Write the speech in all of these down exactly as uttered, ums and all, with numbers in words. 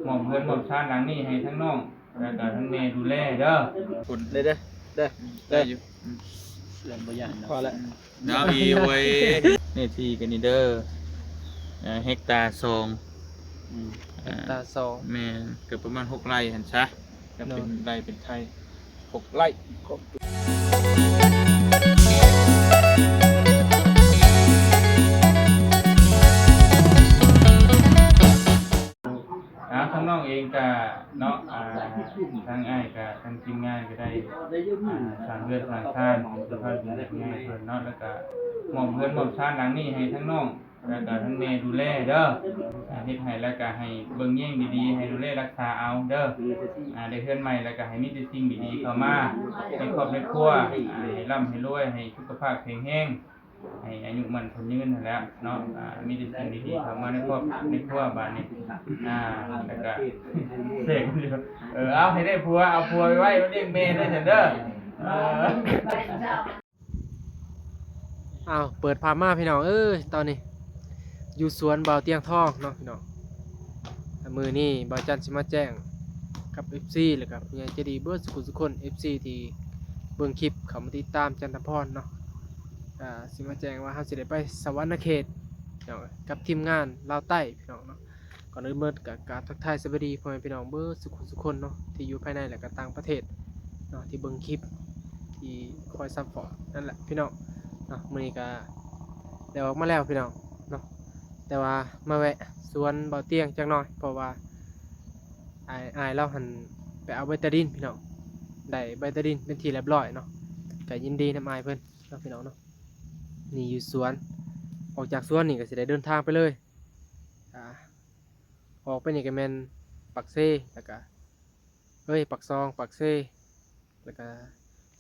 มอบเฮือนมอบซานหลังนี้ให้ทั้งน้อง แล้วก็ทั้งแม่ดูแลเด้อ เด้อเด้อเด้อ ได้อยู่ เริ่มบ่ย่านแล้ว พอแล้ว เนาะอีโว้ย เนื้อที่กันนี่เด้อ อ่า เฮกตาร์สอง อืม อ่า เฮกตาร์สอง แม่น ก็ประมาณหกไร่หั่นซะ ก็เป็น เนาะ ไร่เป็นไทย หกไร่ อ่า ทางน้องเองก็เนาะ อ่า ทางอ้ายก็ ทางทีมงานก็ได้ อ่า สร้างเฮือนสร้างซาน สภาพเป็นแบบง่ายเพิ่นเนาะ แล้วก็มอบเฮือนมอบซานหลังนี้ให้ทั้งน้อง แล้วก็ทั้งแม่ดูแลเด้อ อ่า เฮ็ดให้แล้วก็ให้เบิ่งแยงดีๆ ให้ดูแลรักษาเอาเด้อ อ่า ได้เฮือนใหม่แล้วก็ให้มีแต่สิ่งดีๆ เข้ามาในครอบในครัว อ่า ให้ร่ำให้รวย ให้สุขภาพแข็งแรง ให้อายุมั่นขวัญยืนนั่นแหละเนาะ อ่า มีแต่สิ่งดีๆ เข้ามาในครอบในครัวบาดนี้ อ่า แล้วก็ เสกอยู่ เออ เอาให้ได้ผัว เอาผัวไปไว้เลี้ยงแม่ได้เถอะเด้อ เออ อ้าว เปิดภาพมาพี่น้องเอ้ย ตอนนี้ อยู่สวนบ่าวเตียงทองเนาะพี่น้อง มื้อนี้บ่าวจันสิมาแจ้งกับ เอฟซี แล้วก็ผู้ใหญ่ใจดีเบิดสุขุสุคน เอฟซี ที่เบิ่งคลิปเข้ามาติดตามจันทพรเนาะ อ่า สิมาแจ้งว่าเฮาสิได้ไปสะหวันนะเขตเนาะ กับทีมงานลาวใต้พี่น้องเนาะ ก่อนอื่นเบิดก็กราบทักทายสวัสดีพ่อแม่พี่น้องเบิดสุขุสุคนเนาะ ที่อยู่ภายในและก็ต่างประเทศเนาะ ที่เบิ่งคลิป ที่คอยซัพพอร์ตนั่นแหละพี่น้องเนาะ มื้อนี้ก็ได้ออกมาแล้วพี่น้องเนาะ แต่ว่ามาแวะสวนบ่าวเตียงจักหน่อย เพราะว่าอ้าย อ้ายลาวหั่นไปเอาใบตาดินพี่น้อง ได้ใบตาดินเป็นที่เรียบร้อยเนาะ ก็ยินดีนำอ้ายเพิ่นเนาะพี่น้องเนาะ นี่อยู่สวน ออกจากสวนนี่ก็สิได้เดินทางไปเลย อ่า ออกไปนี่ก็แม่นปากเซ แล้วก็ เอ้ย ปากซอง ปากเซ แล้วก็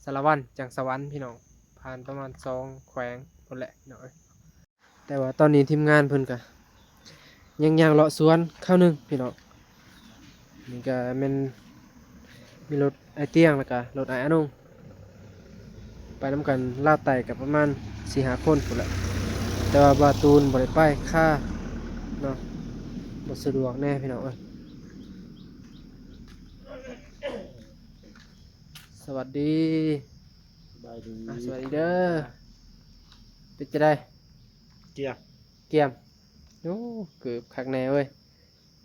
สารวัน จังสะหวันพี่น้อง ผ่านประมาณสองแขวงพุ้นแหละพี่น้องเอ้ย แต่ว่าตอนนี้ทีมงานเพิ่นก็ยังย่างเลาะสวนคราวหนึ่งพี่น้อง นี่ก็แม่นมีรถอ้ายเตียงแล้วก็รถอ้ายอานุง ไปนำกันลาวใต้ก็ประมาณสี่ห้าคนพุ้นแหละ แต่ว่าบ่าวตูนบ่ได้ไป คาเนาะ บ่สะดวกแน่พี่น้องเอ้ย สวัสดี สบายดี อ่ะ สวัสดีเด้อ เป็นจั่งใด เกียบ เกียบ โอ้ เกือบคักแน่เว้ย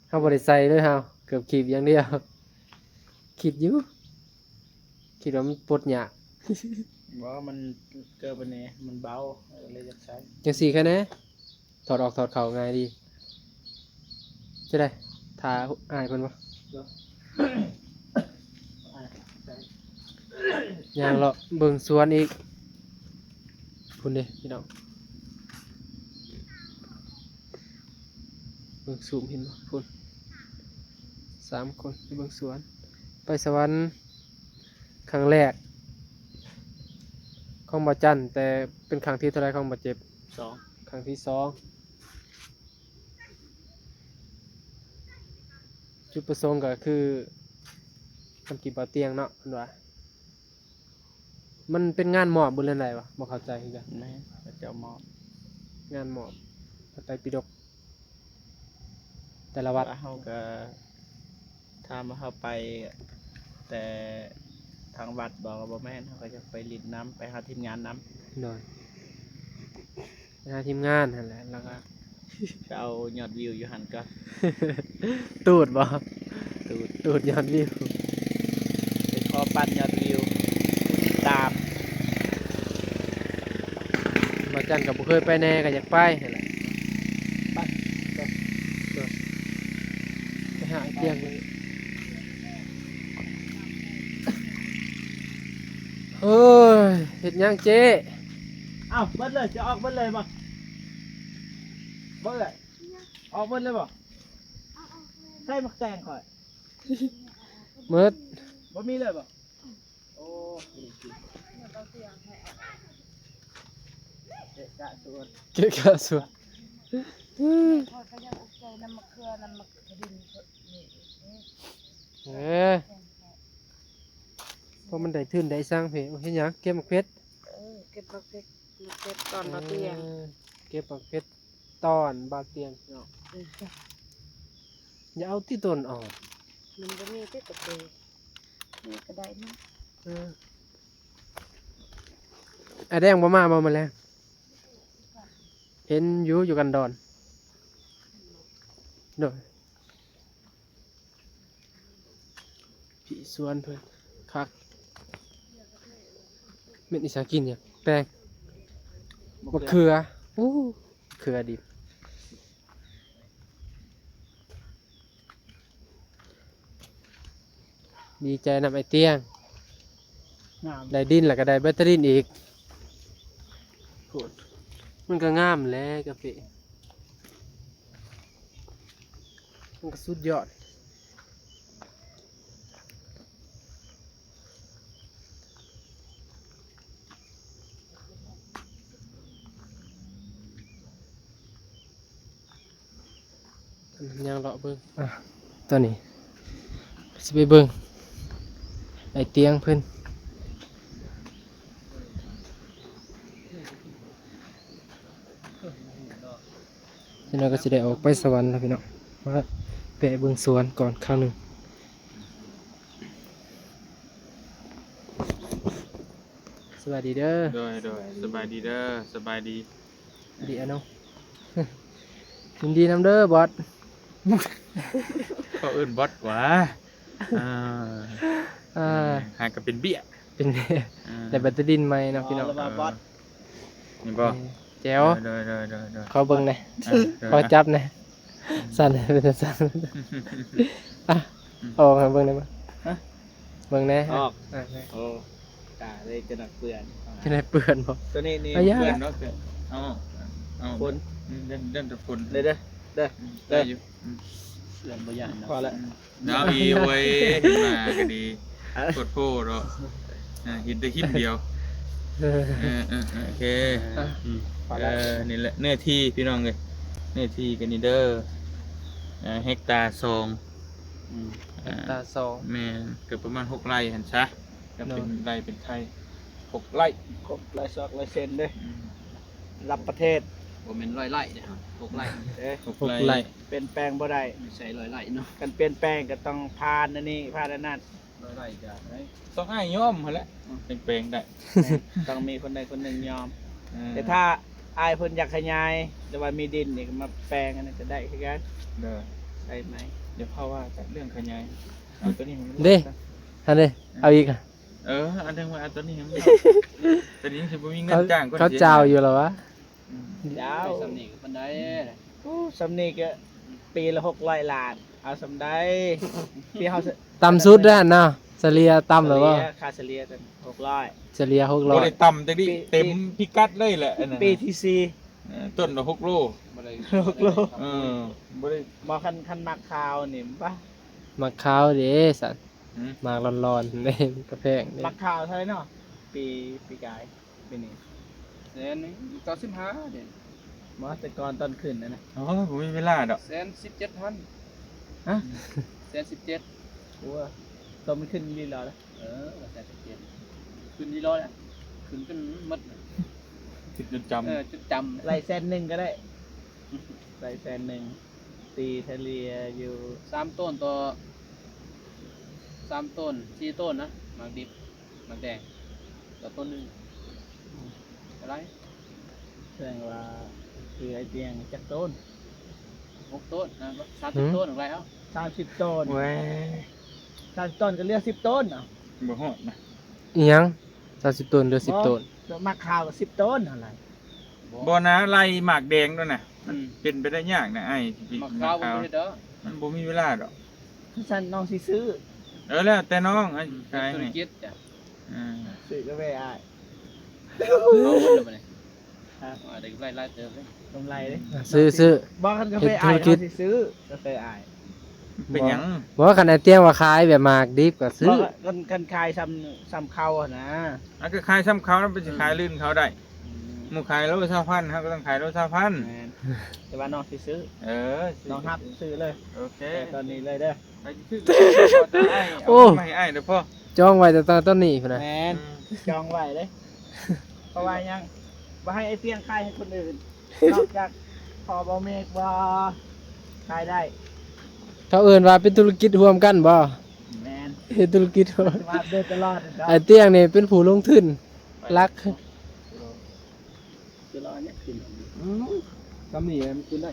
เฮาบ่ได้ใส่เลยเฮา เกือบขีบอย่างเดียว คิดอยู่ คิดว่ามันปลดยาก บ่ มันเกิบอันนี้ มันเบา เออ เลยอยากใส่ จั่งซี้แค่แน่ ถอดออกถอดเข้าง่ายดี จะได้ ถ้าอ้ายเพิ่นบ่ อ่ะ ใส่ ย่างเลาะเบิ่งสวนอีก พุ้นเด้พี่น้อง เบิ่งซูมเห็นบ่ พุ้น สามคนไปเบิ่งสวน ไปสะหวันครั้งแรกของบ่าวจัน แต่เป็นครั้งที่เท่าไหร่ของบ่าวเจ็บ สอง ครั้งที่สอง จุดประสงค์ก็คือทำกินบ่าวเตียงเนาะ เพิ่นว่า มันเป็นงานมอบบ่ เรื่องใดวะ บ่เข้าใจคือกัน แม่น เขาเจ้ามอบ งานมอบพระไตรปิฎก แต่ละวัด เฮาก็ ถามว่าเฮาไปแต่ทางวัดบ่ ก็บ่แม่น เฮาก็อยากไปหลิ้นนำ ไปหาทีมงานนำ โดย ไปหาทีมงานหั่นแหละ แล้วก็ ไปเอายอดวิวอยู่หั่นก่อน ตูดบ่ ตูด ตูดยอดวิว ไปขอปั่นยอดวิว ติดตาม บ่าวจันก็บ่เคยไปแน่ ก็อยากไปหั่นแหละ ไป ไป ไปหาเตียง โอ้ย เฮ็ดหยังเจ๊ เอ้า เบิดเลย จะออกเบิดเลยบ่ เบิดเลย ออกเบิดเลยบ่ ใส่หมากแตงข่อย หมด บ่มีเลยบ่ โอ้ เกะกะสวน เกะกะสวน ข้อยก็ยังอุกใจนำมะเขือนำมะกระดิ่งนี่ เออ เพราะมันได้ทุนได้ซังเพ โอ้ เฮ็ดหยัง เก็บหมากเผ็ด เออ เก็บหมากเผ็ด หมากเผ็ดตอนบ่าวเตียง เออ เก็บหมากเผ็ดตอนบ่าวเตียงเนาะ เออ อย่าเอาที่ต้นออก มันบ่มีที่ตะเกียบ นี่ก็ได้นะ เออ ไอ้แดงบ่มาบ่มื้อแลง เห็นอยู่ อยู่กันดอน โดย พี่สวนเพิ่น คัก แม่นอีสานกินหยัง แตง บักเขือ อู้ เขือดิบ ดีใจนำไอ้เตี้ยง งาม ได้ดินแล้วก็ได้แบตเตอรี่อีก โพด มันก็งามแหละกาแฟ มันก็สุดยอด ย่างเลาะเบิ่ง อ่ะ ตอนนี้ สิไปเบิ่ง ไอ้เตี้ยงเพิ่น จักหน่อยก็สิได้ออกไปสวนแล้วพี่น้อง มาแวะเบิ่งสวนก่อนครั้งหนึ่ง สวัสดีเด้อ โดย โดย สบายดีเด้อ สบายดี ดีอะเนาะ ยินดีนำเด้อบอส เขาเอิ้นบอสหวา อ่า อ่า หากะเป็นเบี้ย เป็นเบี้ย อ่า แต่แบตเตอรี่ใหม่เนาะพี่น้อง อ๋อ แล้วว่าบอส เห็นบ่ แจ๋ว โดย โดย โดย โดย ขอเบิ่งแหน่ อ่า โดย ขอจับแหน่ สั่น เป็นสั่น อ่ะ อืม ออกให้เบิ่งได้บ่ ฮะ เบิ่งแหน่ ออก อ่ะ โอ้ ตาเลยจะหนักเปื่อน จะได้เปื่อนบ่ ตัวนี้นี่ อายะ เปื่อนเนาะ เปื่อน เอา เอา ฝน อืม เล่น เล่นแต่ฝน เด้อ เด้อ เด้อ อืม ได้อยู่ อืม เปื่อนบ่ย่านเนาะ พอละ อืม ดาวอีโว้ย มาก็ดี อ่ะ โคตรโพดเนาะ อ่า เห็นแต่คลิปเดียว เออ เออ เออ เออ โอเค อ่ะ อืม พอละ เออ นี่แหละ เนื้อที่พี่น้องเอ้ย เนื้อที่กันนี่เด้อ อ่า เฮกตาร์สอง อืม อ่า เฮกตาร์สอง แม่น ก็ประมาณหกไร่หั่นซะ ก็เป็น เนาะ ไร่เป็นไร่ หกไร่ หกไร่ซอกไร่เซนเด้อ อืม ระดับประเทศ บ่แม่นร้อยไร่เด้อ หกไร่ เด้อ หกไร่ หกไร่ เปลี่ยนแปลงบ่ได้ ไม่ใช่ร้อยไร่เนาะ คันเปลี่ยนแปลงก็ต้องผ่านอันนี้ ผ่านอันนั้น ร้อยไร่ก็ได้ ต้องอ้ายยอมหั่นแหละ อืม เปลี่ยนแปลงได้ แม่น ต้องมีคนใดคนหนึ่งยอม เออ แต่ถ้าอ้ายเพิ่นอยากขยาย หรือว่ามีดินนี่ก็มาแปลงอันนั้นก็ได้คือกัน เด้อ ได้ไหม เดี๋ยวเฮาว่ากันเรื่องขยาย เอาตัวนี้ให้มัน เด้ รอดซะ อันนี้ เอาอีกอะ เออ อันนึงว่าอันตัวนี้ยังไม่เอา ตัวนี้ยังสิบ่มีเงินจ้างคน เขา เสีย เจ้าอยู่เหรอวะ อืม เจ้า ไปส่ำนี้ก็ปานใด โอ้ ส่ำนี้ก็ปีละหกร้อยล้าน เอาส่ำใด ปีเฮา ต่ำสุดแล้วเนาะ เฉลี่ยต่ำหรือว่า เฉลี่ย ค่าเฉลี่ยกันหกร้อย เฉลี่ยหกร้อย บ่ได้ต่ำแต่นี่ ปี เต็ม ปี พิกัดเลยแหละ อันนั้น ปีที่สี่ เออ ต้นละหกโล บ่ได้ หกโล เออ บ่ได้ บ่ คัน คันหมากขาวนี่ปะ หมากขาวเด้สัน หืม หมากร้อนๆ เด้ มันก็แพงเด้ หมากขาวเท่าไหร่เนาะ ปี ปีกาย ปีนี้ แสนหนึ่งเก้าสิบห้าเด้ บ่ แต่ก่อนตอนขึ้นนะนะ โอ้ย บ่มีเวลาดอก แสนสิบเจ็ดพัน ฮะ แสนสิบเจ็ด โอ้ย ตอนมันขึ้นลีลาแล้ว เออ แสนสิบเจ็ด ขึ้นลีลาแล้ว ขึ้นจนหมดน่ะ ขึ้นจนจำ เออ จนจำ ไร่แสนหนึ่งก็ได้ ไร่แสนหนึ่ง ตีเฉลี่ยอยู่ สามต้นต่อ สามต้น สี่ต้นนะ หมากดิบ หมากแดง ต่อต้นหนึ่ง เท่าไหร่ แสดงว่าคือไอ้เตียงจักต้น หกต้นนะ สามสิบ หืม ต้นอะไรเอ้า สามสิบต้น เว้ย สามสิบต้นก็เหลือสิบต้นเอ้า บ่ฮอดนะ อิหยัง สามสิบต้นเหลือสิบต้น บ่ หมากขาวก็สิบต้นหั่นล่ะ บ่นะ ไร่หมากแดงด้วยนะ มัน อืม เป็นไปได้ยากนะ ไอ้ที่ หมากขาว หมากขาว บ่เฮ็ดดอก มันบ่มีเวลาดอก คันซั่นน้องสิซื้อ เออ แล้วแต่น้อง ไอ้ อืม ขาย ธุรกิจจ้ะ อ่า ซื้อกาแฟอ้าย เอาหมดเลยบัดนี้ ฮะ อ่า ได้กำไรหลายเติบเลย กำไรเด้ อ่ะ ซื้อ ซื้อ บ่ คันกาแฟอ้าย เฮ็ดธุรกิจ น้องสิซื้อกาแฟอ้าย เป็นหยัง บ่ คันไอ้เตี้ยว่าขายแบบหมากดิบก็ซื้อ บ่ คัน คันขายซ้ำ ซ้ำเขาหั่นนะ อ่ะ ก็ขายซ้ำเขาแล้วไปสิขายลื่นเขาได้ อืม หมู่ขายโลซาวพัน เขาก็ต้องขายโลซาวพัน แม่น แต่ว่าน้องสิซื้อ เออ ซื้อ น้องฮับซื้อเลย โอเค แต่ตอนนี้เลยเด้อ ไปซื้อ โอ้ เอามาให้อ้ายเด้อพ่อ จองไว้แต่ตอน ตอนนี้พุ้นนะ แม่น อืม จองไว้เลย เพราะว่ายังบ่ให้ไอ้เตี้ยงขายให้คนอื่น นอกจากพ่อบ่าวเมฆบ่ขายได้ เขาเอิ้นว่าเป็นธุรกิจร่วมกันบ่? แม่น เฮ็ดธุรกิจร่วม ว่าเดินตลอดเนาะ ไอ้เตี้ยงนี่เป็นผู้ลงทุนหลัก จะรอเนี่ยขึ้น อืม ซ้ำนี่มันขึ้นได้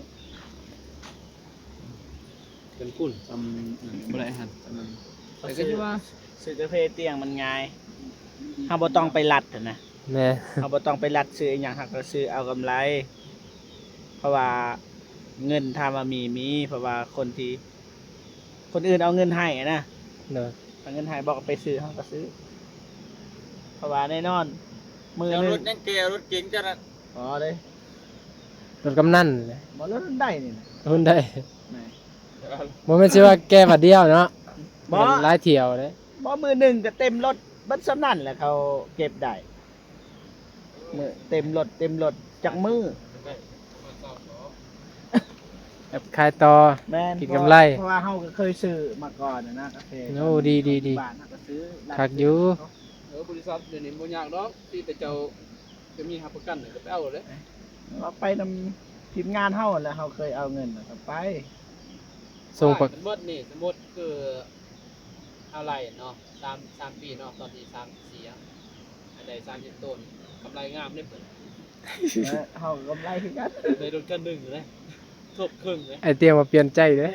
เป็นคุณ อืม บ่ได้หั่น อืม แต่ก็คิดว่า ซื้อกาแฟเตี้ยงมันง่าย เฮาบ่ต้องไปลัดหั้นนะ แม่ เฮาบ่ต้องไปลัดซื้ออิหยัง เฮาก็ซื้อเอากำไร เพราะว่าเงินถามว่ามี มี เพราะว่าคนที่ คนอื่นเอาเงินให้อะนะ เนาะ เอาเงินให้บอกไปซื้อ เฮาก็ซื้อ เพราะว่าแน่นอน มื้อ เจ้า หนึ่ง รถยังแกวรถเก๋งเจ้านั้น อ๋อเด้ รถกำนันแหละ บ่ รถฮุนไดนี่นะ ฮุนได แม่ บ่แม่นสิว่าแกบาทเดียวเนาะ บ่ หลายเที่ยวเด้ บ่ มื้อหนึ่งก็เต็มรถเบิดส่ำนั้นแหละ เขาเก็บได้ มื้อเต็มรถ เต็มรถจักมื้อ แบบขายต่อ แม่น กินกำไร เพราะว่า เพราะว่าเฮาก็เคยซื้อมาก่อนนะนะ กาแฟ โอ้ ดี ดี ดี บ้านเฮาก็ซื้อ คักอยู่ เออ บริษัทเดี๋ยวนี้บ่ยากดอก ที่แต่เจ้าจะมีรับประกันน่ะก็ไปเอาเลย เราไปนำทีมงานเฮาแหละ เฮาเคยเอาเงินน่ะก็ไป ส่งปะ สมมุตินี่ สมมุติคือ เอาไร่เนาะ สาม สามปีเนาะ ตอนที่สามสิบสี่อะ อันใดสามสิบต้น กำไรงามเด้เพิ่น เออ เฮากำไรคือกัน ได้รถคันหนึ่งเลย ทบครึ่งเลย ไอ้เตี้ยมาเปลี่ยนใจเด้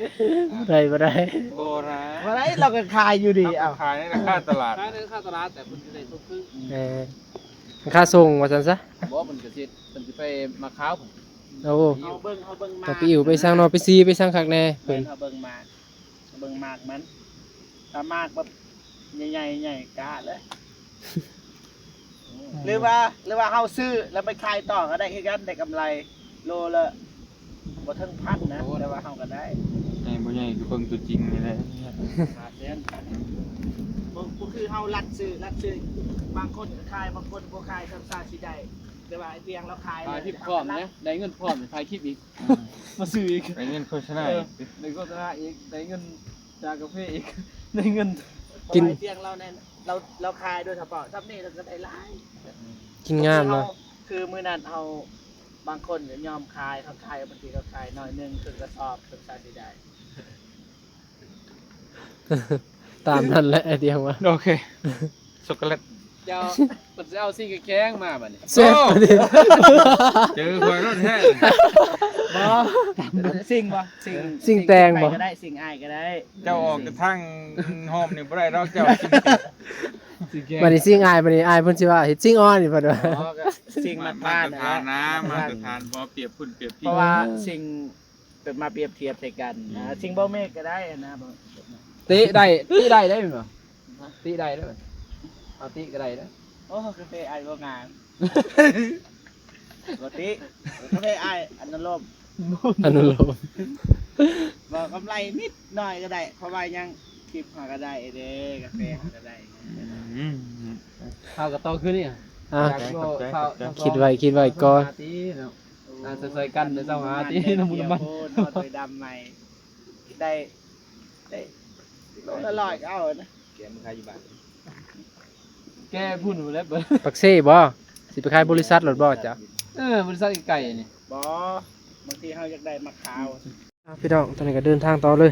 บ่ได้ บ่ได้ บ่นะ บ่ได้ เราก็ขายอยู่ดี เอ้า ขายในราคาตลาด ขายในราคาตลาด แต่เพิ่นสิได้ทบครึ่ง เออ ราคาส่งว่าซั่นซะ บ่ เพิ่นก็สิ เพิ่นสิไปมาขาว โอ้ เฮาเบิ่ง เฮาเบิ่งหมาก ต้องไปอิ๋วไปสั่งเนาะ ไปซีไปสั่งคักแน่เพิ่น เฮาเบิ่งหมาก เบิ่งหมากมัน ถ้าหมากแบบใหญ่ๆ ใหญ่กะเลย หรือว่า หรือว่าเฮาซื้อแล้วไปขายต่อก็ได้คือกัน ได้กำไรโลละบ่ถึงพันนะ โอ้ แต่ว่าเฮาก็ได้ ใหญ่บ่ใหญ่ก็เบิ่งตัวจริงนี่แหละ ห้าแสน บ่ บ่คือเฮาลัดซื้อ ลัดซื้อ บางคนก็ขาย บางคนบ่ขาย ทำซาสิได้ แต่ว่าไอ้เตียงเราขาย ขายทิปพร้อมนะ ได้เงินพร้อม ขายคลิปอีก มาซื้ออีก ได้เงินโฆษณา เออ อีก ได้โฆษณาอีก ได้เงินจากกาแฟอีก ได้เงิน กิน เพราะว่าไอ้เตียงเราเนี่ย เรา เราขายโดยเฉพาะทำนี่เราก็ได้หลาย กินงามเนาะ คือมื้อนั้นเฮา บางคนก็ยอมขาย เขาขาย บางทีเขาขายหน่อยหนึ่ง ครึ่งกระสอบ ครึ่งซาสิได้ ตามนั้นแหละไอ้เตียงว่า โอเค ช็อกโกแลต เจ้า มันจะเอาสิ่งแข็งๆมาบัดนี้ แซ่บ โอ้ ดิ เจอคอยรถแท้ บ่ สิ่งบ่ สิ่ง สิ่งแตงบ่ สิ่งไปก็ได้ สิ่งอ้ายก็ได้ เจ้าออกจากทางหอมนี่บ่ได้ดอก เจ้าสิ่ง สิ่งแข็ง บัดนี้สิ่งอ้าย บัดนี้อ้ายเพิ่นสิว่าเฮ็ดสิ่งอ่อนนี่เพิ่นว่า อ๋อ ก็สิ่งมาตรฐาน มาตรฐานนะ นะ มาตรฐาน มาตรฐาน บ่เปรียบพุ่นเปรียบพี่ เพราะว่าสิ่ง เกิดมาเปรียบเทียบใส่กันนะ อืม สิ่งบ่แม่นก็ได้นะ บ่ ติได้ ติได้ได้แม่นบ่ ติได้ได้ เอาติก็ได้นะ โอ้ กาแฟอ้ายบ่งาม บ่ติ กาแฟอ้ายอนุโลม อนุโลม บ่ กำไรนิดหน่อยก็ได้ เพราะว่ายังคลิปเฮาก็ได้เด้ กาแฟเฮาก็ได้ อืม เฮาก็ต่อคืนนี่ อ่ะ อยากโล ขอบใจ เฮา ขอบใจ เฮา คิดไว้ คิดไว้ก่อน หาติเนาะ อ่า ใส่ๆกันเดี๋ยวเจ้าหาติ น้ำมัน น้ำมัน เดี๋ยวโพสต์เอาถ้วยดำใหม่ ได้ ได้ โลละร้อยก็เอานะ แกมันขายอยู่บ้าน แกพูดหนูแล้วเบิด ปักเซ่บ่ สิไปขายบริษัทรถบ่จ๊ะ เออ บริษัทไกลๆนี่ บ่ บางทีเฮาอยากได้มะขาว อ่ะพี่น้อง ตอนนี้ก็เดินทางต่อเลย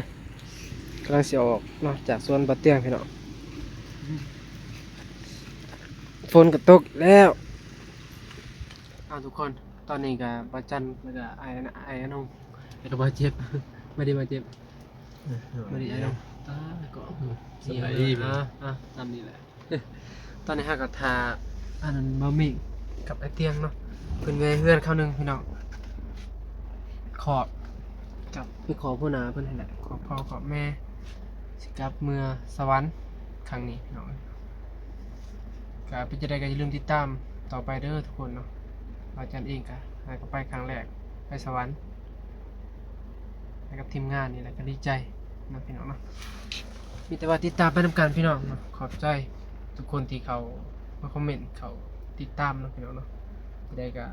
กำลังสิออกเนาะ จากสวนบ่าเตี้ยงพี่น้อง ฝนก็ตกแล้ว อ่ะทุกคน ตอนนี้ก็บ่าจันแล้วก็อ้ายนะ อ้ายอนงแล้วก็บ่าเจ็บ บ่าดีบ่าเจ็บ บ่าดีอ้ายอนง ตายก็ สบายดี อ่ะ อ่ะ ตามนี้แหละ ตอนนี้เฮาก็ท่า อันนั้นบ่ามิงกับอ้ายเตี้ยงเนาะ เพิ่นแวะเฮือนคราวหนึ่งพี่น้อง ขอบ กับไปขอผู้หน้าเพิ่นนั่นแหละ ขอบพ่อขอบแม่ สิกลับเมือสวรรค์ครั้งนี้พี่น้อง ก็เป็นจั่งใดก็อย่าลืมติดตามต่อไปเด้อทุกคนเนาะ บ่าจันเองก็หาก็ไปครั้งแรก ไปสวรรค์ ไปกับทีมงานนี่แหละ ก็ดีใจนะพี่น้องเนาะ มีแต่ว่าติดตามไปนำกันพี่น้องเนาะ ขอบใจทุกคนที่เข้ามาคอมเมนต์ เข้าติดตามเนาะพี่น้องเนาะ จั่งใดก็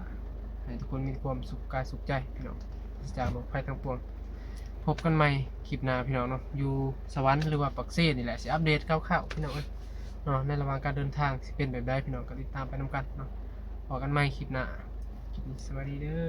ให้ทุกคนมีความสุขกายสุขใจพี่น้อง ปราศจากโรคภัยทั้งปวง พบกันใหม่คลิปหน้าพี่น้องเนาะ อยู่สวรรค์หรือว่าปากเซนี่แหละ สิอัปเดตคร่าวๆพี่น้องเอ้ยเนาะ ในระหว่างการเดินทางสิเป็นแบบใดพี่น้องก็ติดตามไปนำกันเนาะ พบกันใหม่คลิปหน้า คลิปนี้สวัสดีเด้อ